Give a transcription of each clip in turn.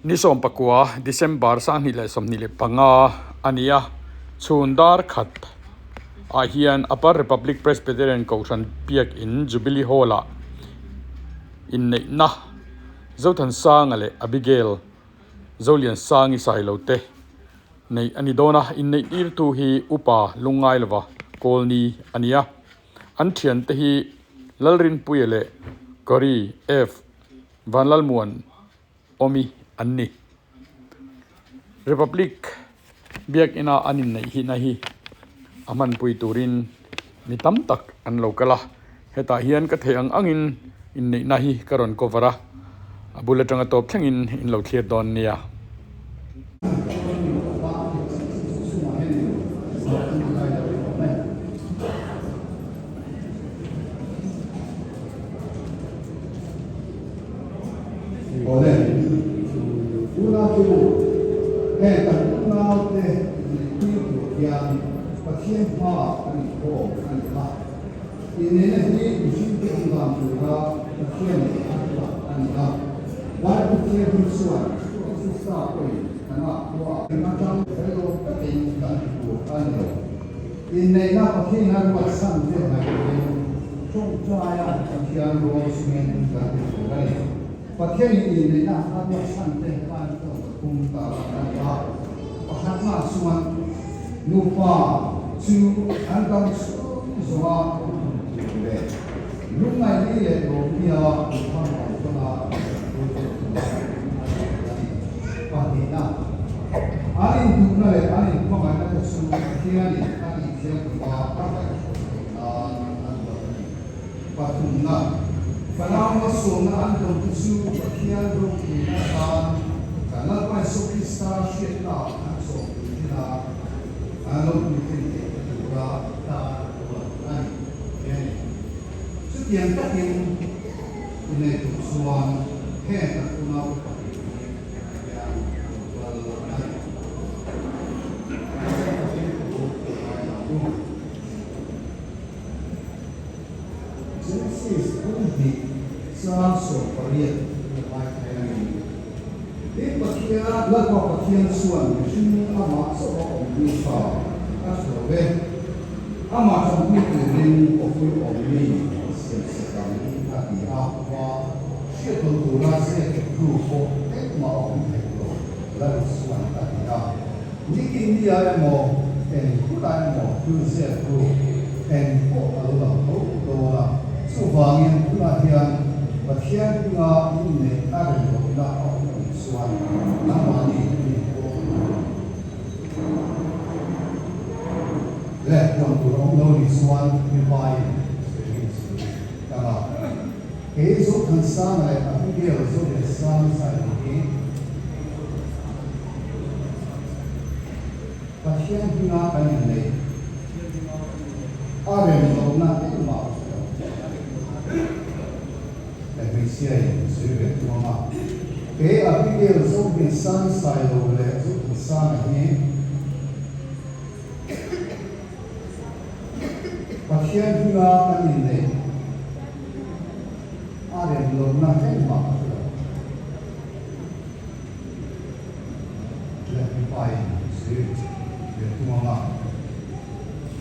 Ni 19 December 2025 a ni a, chhun dar khat ah hian Upper Republic Presbyterian Kohhran Biak In Jubilee Hall ah inneihna Zothansanga leh Abigail Zoliansangi Sailo te neih a ni dawn a, inneih tirtu hi Upa Lungngailova Kawlni a ni a, an thiante hi Lalrinpuia leh Cory F. Vanlalmuan awmi an ni. Republic biakina an inneih hihna hi a hmanpui turin mi tam tak an lo kal a, hetah hian ka theih ang angin inneihna hi ka rawn cover a, a bul atanga tawp thlengin in lo thlir dawn nia. Awle, unau chu heng kan unaute inneihtir tur hian Pathian hmaah kan inkhawm a ni a. Inneihna hi mihringte awmdan tura Pathianin a hruat a ni a. Bible Thianghlim chuan Krista pawhin kan ah khua atang fel takin kan ti tur a ni lo. Inneihna Pathian a ruat chhan te ngaihtuahin tawngtaia Pathian rawn chungin kan ti tur a ni. Pathianin inneihna a ruat chhan te khan tawng pathum ta lang a ni a. Pakhatna chuan nupa chu an dam chhung zawnga awm tur leh lungngaihni leh lawmnia inhmangaih tawna intanpui te tura a ruat a ni. Pahnihna, an induhna leh an inhmangaihna te chu Pathianin a tihthiam tuma a kaihhruai theih nan an ruat a ni. Pathumna, fanau malsawmna an dawn te chu Pathian ropuina atan kan Lalpa Isua Krista hriatnaah an chawm puitlin a, an lo puitlin theih te tura tan ruat a ni. Amen. Chutiang takin i nei tur chuan heng kan unaute pahnih hi hian lo kal a ni. Pathian thu ngaithla u. Genesis bung hnih chang 18 a ngaithla a ni. Tin, Pathian, Lalpa Pathian chuan mihring amah chauha awm hi tha a tha lo e. Amah tanpui turin awpui awm mi a siam sak ang a ti a. Va hriat lo tura zek hnu pawh engmah a awm thei lo, Lal chuan a ti a. Nikin nia emaw, eng hunah emaw thil zek hnu eng pawh a lo lang tho dawn a. Chuvangin tunah hian Pathian hminga inneih a rem lohna a awm a nih chuan nangmahni mi pawh Leh huan tur a awm lo nih chuan mipain sawi chu ka ngah. Kei Zothansanga leh Abigail Zoliansanga Sailo hi Pathian hminga kan inneih a rem lohna engmah ka hre lo. Leh hmeichhiain sawi ve thung ang a. Kei Abigail Zohliansanga Sailo leh Zothansanga hi Pathian hminga kan inneih a rem lohna engmah ka hre lo. Leh mipain sawi ve thung ang a,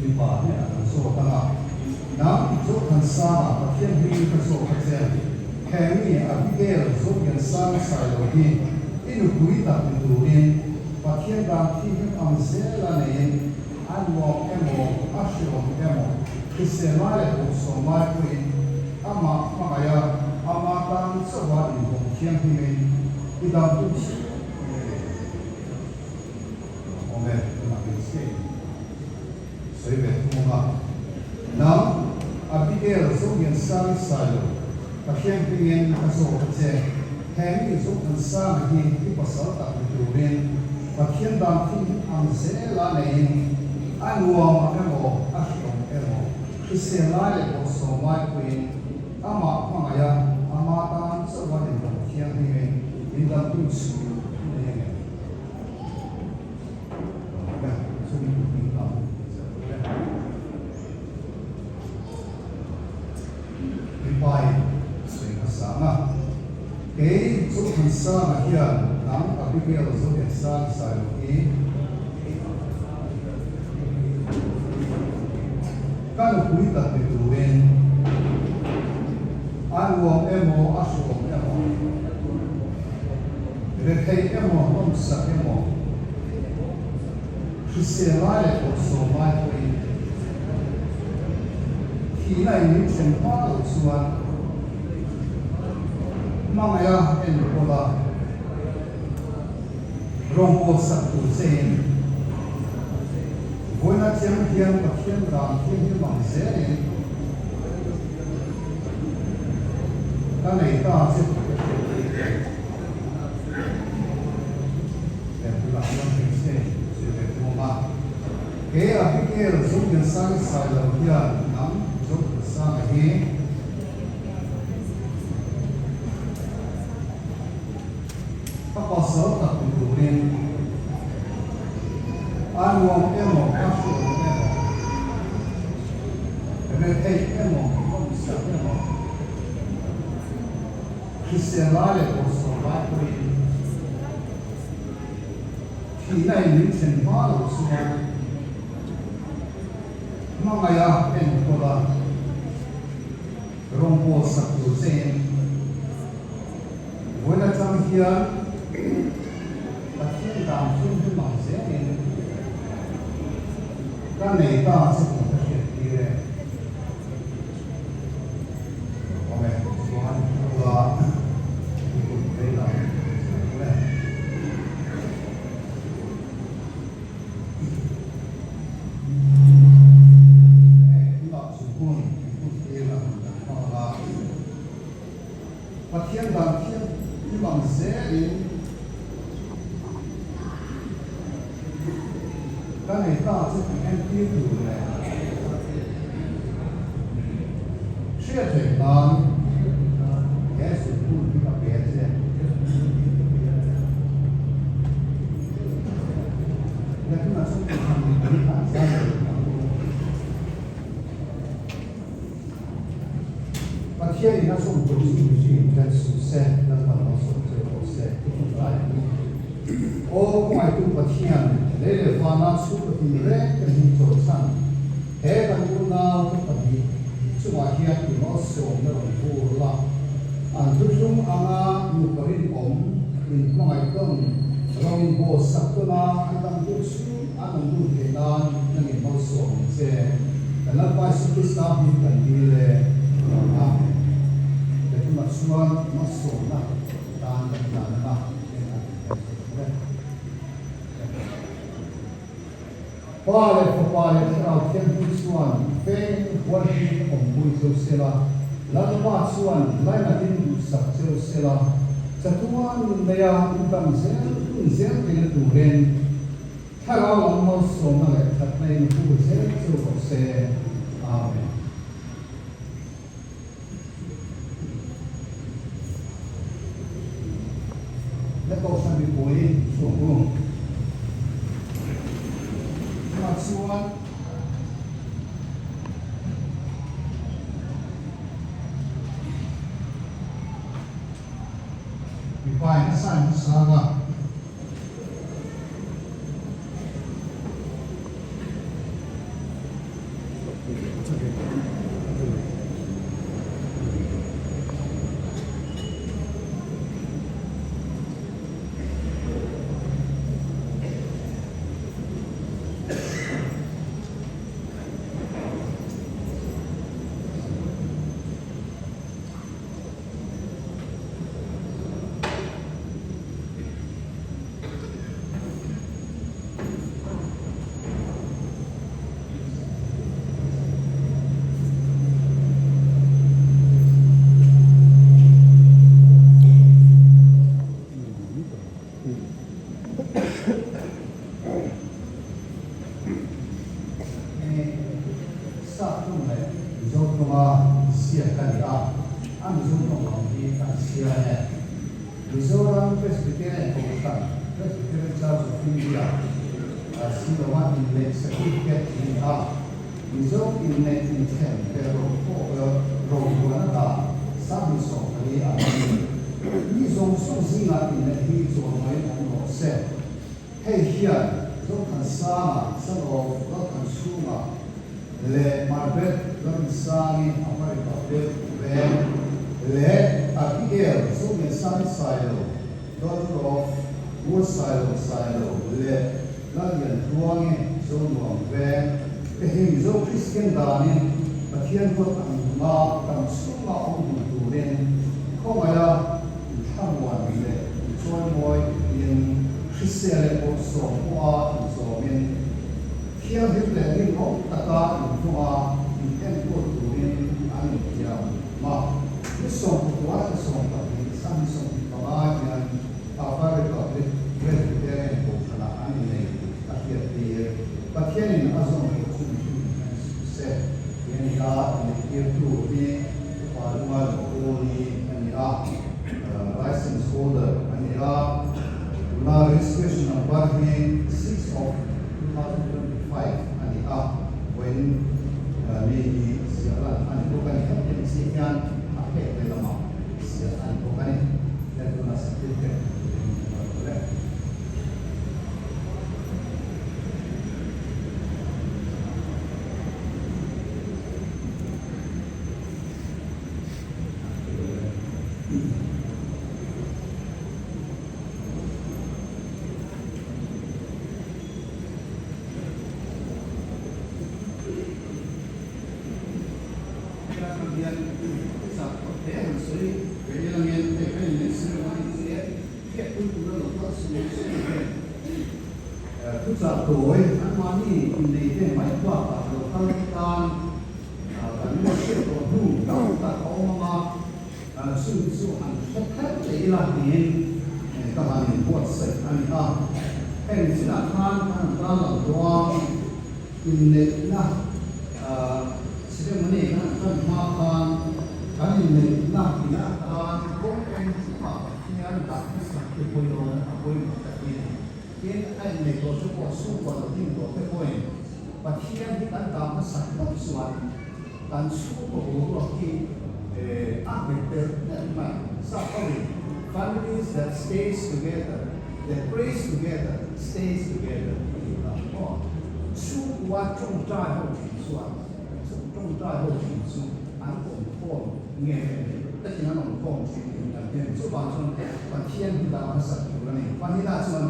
mipa hnenah kan zawt ang a, Nang Zothansanga Pathian hmingin ka zawt a che, he mi Abigail Zohliansanga Sailo hi i nupui tak ni turin Pathian dan thihlim ang zela neiin a nuam emaw a hreawm emaw hrisel lai leh bawhsawm lai pawhin amah hmangaih a, ama tan chauha inhawng thianghlimin i dam tum chhung nge awm e, tunah hmeichhia in sawi ve thung ang a. Nang, Abigail Zohliansang i sai lo, Pathian hmingin ka zawk a che. He mi Zothansanga hi i pasal tak ni turin Pathian dan thing ang zela neiin a nuam emaw a hreawm emaw hrisel lai leh bawhsawm lai pawhin amah hmangaih a, ama tan chauha inhawng thianghlimin min damtu chhung nei a ngem? Mipai sawi hmasa ang a, kei Zothansang. Zoliansanga hian nang Abigail Zoliansang Sailo hi ka nupui tak ni turin a nuam emaw a hruam emaw, rethei emaw hnawmsak emaw, hrisel lai leh pawhsawm lai pawhin thihna in min then hma loh chuan hmangaih a enkawl a, rawngbâwl sak tur chein vawiina chiang hian Pathian dan thianghlim ang zelin ka nei ta che tih ka hriat tir e. He bulah hian hmeichhe zir ve thung a, kei Abigail Zopiansanga Sailo hian nang Zopiansanga hi Ka pasal tak ni turin a nuam emaw a hruam emaw, retheih emaw nawmsak emaw, hrisel lai leh bawlhsawm lai pawhin thihna in min thlen hma lo chuan hmangaih a enkawl a. Rawngbâwl sak tur chein vawiin atang hian Pathian dan thianghlim ang zelin ka nei ta che tih ka hriat tir e. Awm e, chuan bula i kut vei lam zir ang le. Hei tunah chu hun hun tir a han kan hmang a, Pathian dan thiam hlim ang zelin ka nei ta chu tih entir tur leh hriat reng nan he zunhun hi ka pe che. Pathian in a sawmtur chu mihring in then suh se, Lalpan lo sawm che rawh se ti hun lai a ni. Aw khawngaihtu Pathian, lei leh vana chhungkaw tin reng te hming chawlhsan he kan unau te pahnih chungah hian i malsawmna rawn vur la, an thuthlung anga nupa rinawm inhmangaih tawn rawng inbawl sak tawna an dam hun chhung an awm dun theih nan nangin malsawm ang che. Kan Lalpa Isu Krista hming kan dil e. Amen. He tunah chuan malsawmna tan kan hlan ang a, en a ti hian ka hmu e. Pa leh Fapa leh Thlarau Thianghlim chuan veng hualhin awmpui cheu sela, Lalpa chuan lainatin duhsak cheu sela, chatuan nun neia in dam zel hun zel theihna turin Thlarau lam malsawmna leh thatna in hur zel cheu rawh se. Amen. Na kohhran mipui chhuak u. Chungah chuan mipa in a sign hmasa a. Sap ṭawng leh Mizo ṭawnga ziak a ni a, a Mizo ṭawng lam hi kan chhiar e. Mizoram Presbyterian Kohhran, Presbyterian Church of India, siloa inneih certificate a ni a, Mizo inneih inthen leh roruana dan 24 a ni. Mi zawng zawng zingah inneih hi chuanmaiin awm rawh se. Hei hian Zothansanga, son of Lalthanchhunga leh Margaret Lalrinsangi, Upper Republic veng, leh Abigail Zomiansangi Sailo, daughter of Ngursailo Sailo leh Lalliantluangi, Zonuam veng, te hi Mizo Kristian danin Pathian huat ang hmunga kan chhunga awm dun turin khawngaiha inthlamuan leh inchawimawi in hrisel leh bawrhsawm pawha inzawmin thianghlim leh rinawm taka invawnga in enkawl turin an inthiam a. Ni 19 thla 12 sang ni 25 hian Upper Republic Presbyterian Kohhranah an innei tih a hriattir. Pathianin a zawm loh chu mihring in hman suh se tih a ni a, inneihtirtu hi Upa Lunga Lohawni a ni a, License holder a ni a, tuna registration number hi 6 of 2025 a ni a, vawiin ni hi ziah lan a ni bawk a ni. Hetiang chi hian a phek lehlamah ziah a ni bawk a ni. Heng tuna certificate turin a lo le. Helai hmun hian chak te han sawi ve ilangin hei kan inneih sir mai che hriat pui tura lo kal sung sung hian thuchah tawi anmahni innei te mai bakah lo kal tan kan lo hriat tawh hnu tam tak a awm ang a, chung te chu han hre kher leh ila tiin ka han inbuatsaih a ni a. Heng chinah khan kan han tarlang tawh a, inneihna ceremony kan han tan hma khan kan inneihna inah khan kawng eng chungah Pathian dah hmasak te pawimawh a pawimawh takin Tin, a inneih tawh chu pawh chhungkua lo ding tawh te pawhin Pathian hi kan dah hmasak phawt chuan kan chhungkaw boruak hi a nghet tel tel mai. Sap hoin, Families that stays together, that prays together, stays together a ti ta maw? Chhungkua tawngtai ho thin chuan tawngtai ho thin chu an awmkhawm nge nge takin an awmkhawm thin tih kan hria. Chuvang chuan Pathian hi dah hmasak tur a ni. Vanila chuan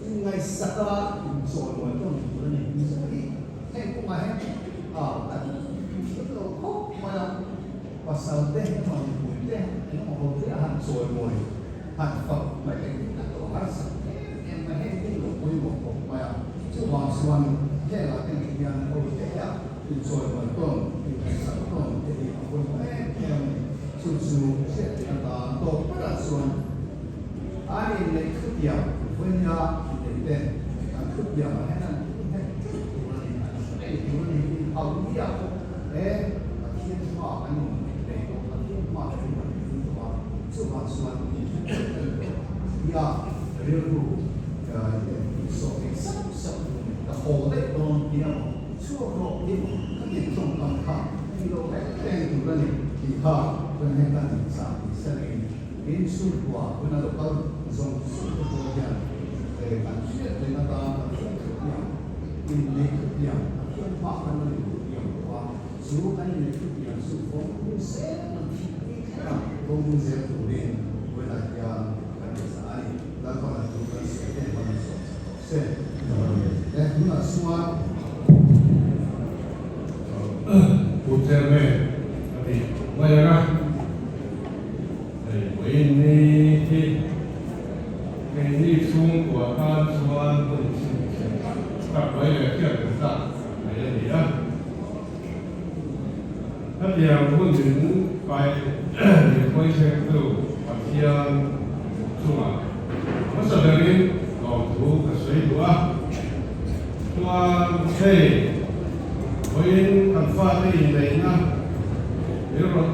inngaihsaka inchawimawi tawn tur a ni. Mizo hi heng kawngah hian a kan thiam lo khawp mai a, pasal te emaw nupui te engemaw ho te a han chawimawi han fak mai engtin kan lo harsak em em mai heng hi lo pawimawh khawp mai a. Chuvang chuan hengah te hian ho te a inchawimawi tawn, inngaihsak tawn te hi a pawimawh em em a ni. Chu chu hriat theih atan tawp berah chuan an inneih thutiam vawinia inneih te an thutiamah hian an inhek tlat tur a ni, an hre tur a ni, inhauh miah pawh he Pathian hma an inneih rei tawh, Pathian hma thu an ring tawh a, chuvang chuan inhek tlat a ni tawh tia rilru insawh ngei sauh sauh tur a ni. Ka haw daih dawn tia maw? Chhuak rawh tih ka tih tawngkam kha tih loh reng reng tur a ni tih kha chuan heng kan inchah tih se rengin in chhungkua hun a lo kal zawng zawng te pawh hian kan hriat reng atan Pathian thutiam, inneih thutiam, Pathian hma kan lo inneih tiam tawh a, chu kan inneih thutiam chu vawng hun zel an thih pui thleng a, vawng hun zel turin vawilah hian kan inchah a ni. Lalpan a thu kan sawi te hman a sawm chak tawh se. He tunah chuan. Pu Chairman a ti mai ang a, hei vawiin ni hi keini chhungkua tan chuan hun chhinchhiah tak tak mai leh hriat reng tak mai a ni a. Hetiang hun min kai min hawithlengtu Pathian chungah hmasa berin lawmthu ka sawi duh a. Chuan hei vawiin kan fate inneihna min rawn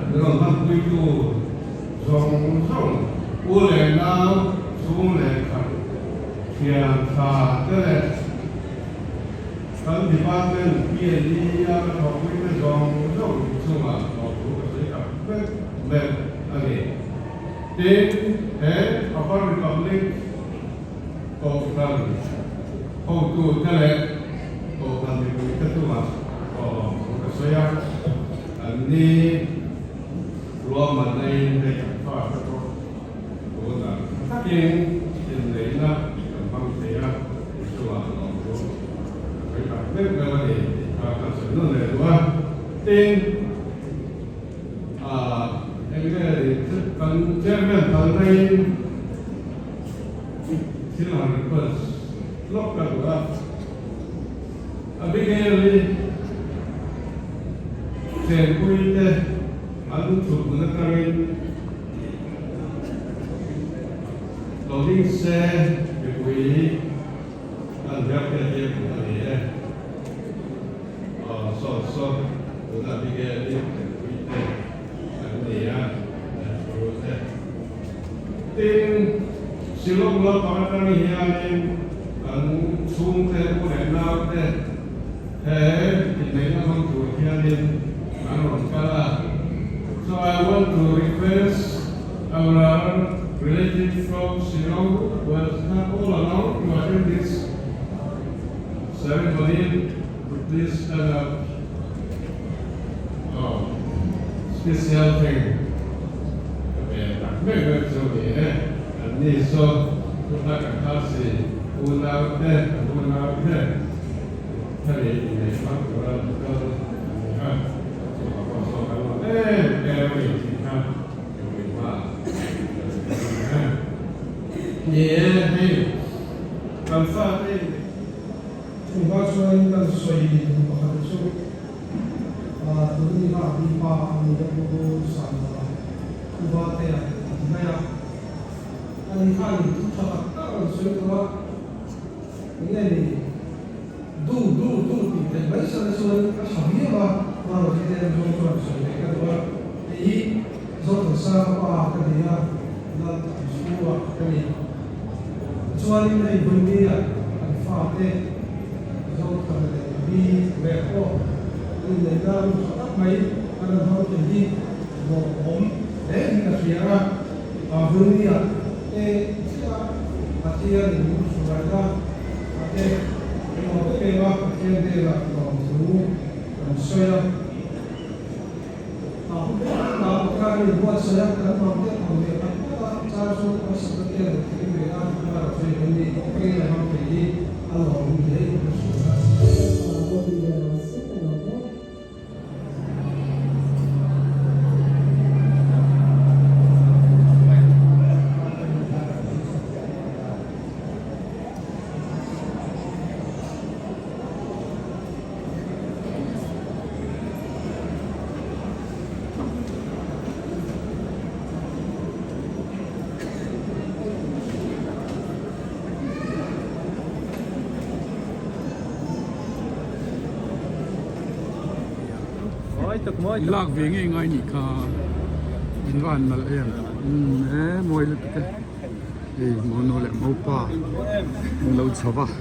min rawn hmanpuitu zawng zawng u leh nau chhung leh khat thian tha te leh Kan department PLE a ka thawkpuite zawng zawng chungah lawmthu ka sawi tak vek vek a ni. Tin, he Upper Republic Kohhran hotute leh Kohhran mipuite chungah lawmthu ka sawi a, anni ruahmanna-in hei kan fate pawh tunah tha takin inneihna kan hmang thei a, i chungah lawmthu ka sawi tak meuh meuh a ni tih kha ka sawi nawn leh duh a. Tin, Eng nge kan chairman kalnain thil han request lawk ka duh a, Abigail hi chenpui te an thut hmun atangin lo ding se mipui an hriat tir duh a ni e. Aw saw saw tuna Abigail hi chenpui te an ni a, an thu te. Tin, Shillong lampang atang hianin kan chhungte u leh naute he inneihna hmang tur hianin an rawn kal a. So I want to request our relatives from Shillong who has come all along to attend this Ceremony to please stand up aw special thing ka ve tak meuh meuh chu ni e an ni saw chutah kan khasi unau te kan unau te hemi inneih hmang tura lo kal an ni a chuvang pawh saw kan lawm em em a ni tih kha mipui hmaah kan sawi a ni e hei kan fate inneih Chungah chuanin kan sawi duh pakhat chu tun ni kha mi pa a ni a pu Sangha pu Vatea a ti mai a, ani khanin thu tha tak tak a rawn sawi tawh a, enge ni du du du tih theih mai sana chuan a tha viau a, Maro te an zawng chuan sawi leh ka duh a, hei hi Zothansanga pa ka ni a, Lalthanchhua ka ni. Chuanin hei Bunny-a kan fate Zothana leh Abi leh pawh an inneihna hun tha tak mai an rawn hmang thei hi lawmawm hle in ka hria a. Bunny-a te chiah Pathianin min hruaina a te lawm em em a, Pathian hnenah lawmthu kan sawi a. Lak ve ngei ngai nih kha in va han nalh em umm he mawi lutuk e hei mono leh mopa an lo chho va aw.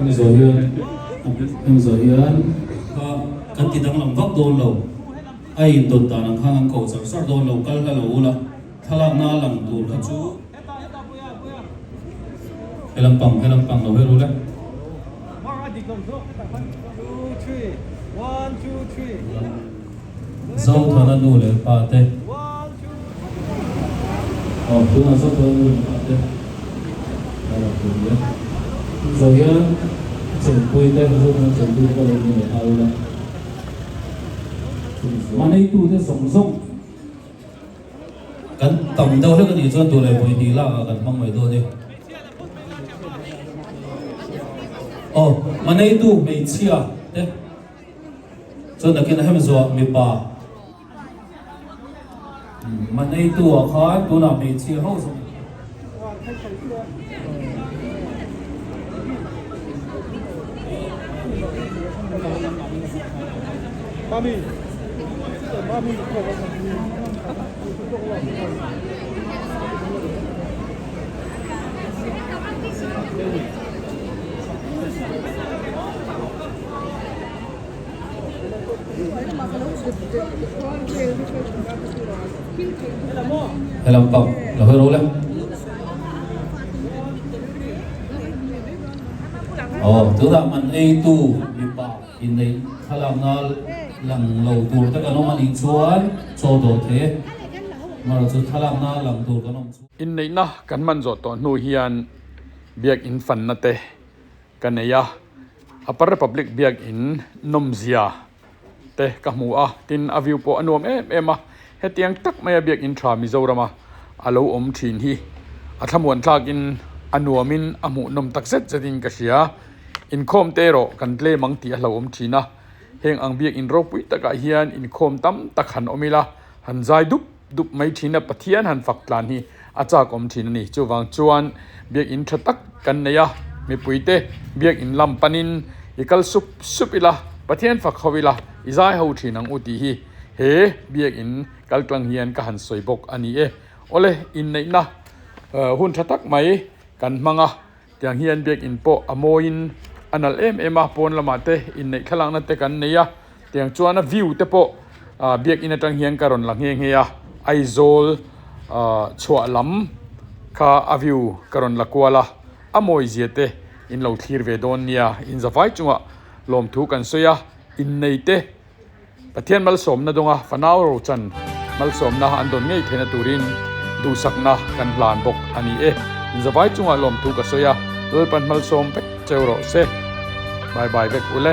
Hemi zawh hian hemi zawh hian kha kan ti danglam vak dawn lo a indawt dan ang khan an ko char char dawn lo kal hla lo ula thlalakna a lang tur kha chu helam pang helam pang lo her ula. Zothana nu leh pa te. Aw tunah Zothana nu leh pa te a rawn tur ni a. Zo hian chenpui te Zothana chenpui te pawh lo ni leh nghal ula. Maneitu te zawng zawng kan tam deuh hlek a nih chuan duh leh vawi hnih lak ah kan hmang mai dawn e. Aw maneitu hmeichhia te. Chuan nakin a hem zuah mipa. Man eitu ah khan tunah hmeichhia ho zawng. Helam pang lo hawi ro le. Aw tunah man eitu mipa inneih thlalakna lang lo tur te kan awm anih chuan chaw dawh thei e. Amaherawhchu thlalakna lang tur kan awm chu. Inneihna kan hman zawh tawh hnu hian biakin fanna te ka nei a, Upper Republic biakin nawmzia te ka hmu a, tin a view pawh a nuam em em a, hetiang tak maia biakin tha Mizorama a lo awm thin hi a thlamuan thlakin a nuamin a hmuhnawm tak zet zetin ka hria, inkhawm te erawh kan tlem ang tih a hlauhawm thin a, heng ang biakin ropui takah hian inkhawm tam tak han awm ila han zai dup dup mai thin a, Pathian han fak tlan hi a chak awm thin a ni. Chuvang chuan biakinn tha tak kan nei a, mipuite biakinn lam panin i kal sup sup ila, Pathian fak ho ila, i zai ho thin ang u tih hi he biakinn kal tlang hian ka han sawi bawk a ni e. Awle, inneihna hun tha tak mai kan hmang a, tiang hian biakinn pawh a mawiin a nalh em em a, pawn lamah te inneih thlalakna te kan nei a, tiang chuan a view te pawh ah biakinn atang hian ka rawn la nghe nghe a, Aizawl ah chhuah lam kha a view ka rawn la kual a, a mawi zia te in lo thlir ve dawn nia, inzavai chungah lawmthu kan sawi a, innei te. Pathian malsawmna dawnga fanau rochan malsawmna an dawn ngei theihna turin duhsakna kan hlan bawk a ni e. Inzavai chungah lawmthu ka sawi a, Lalpan malsawm vek cheu rawh se. Bye bye vek ule.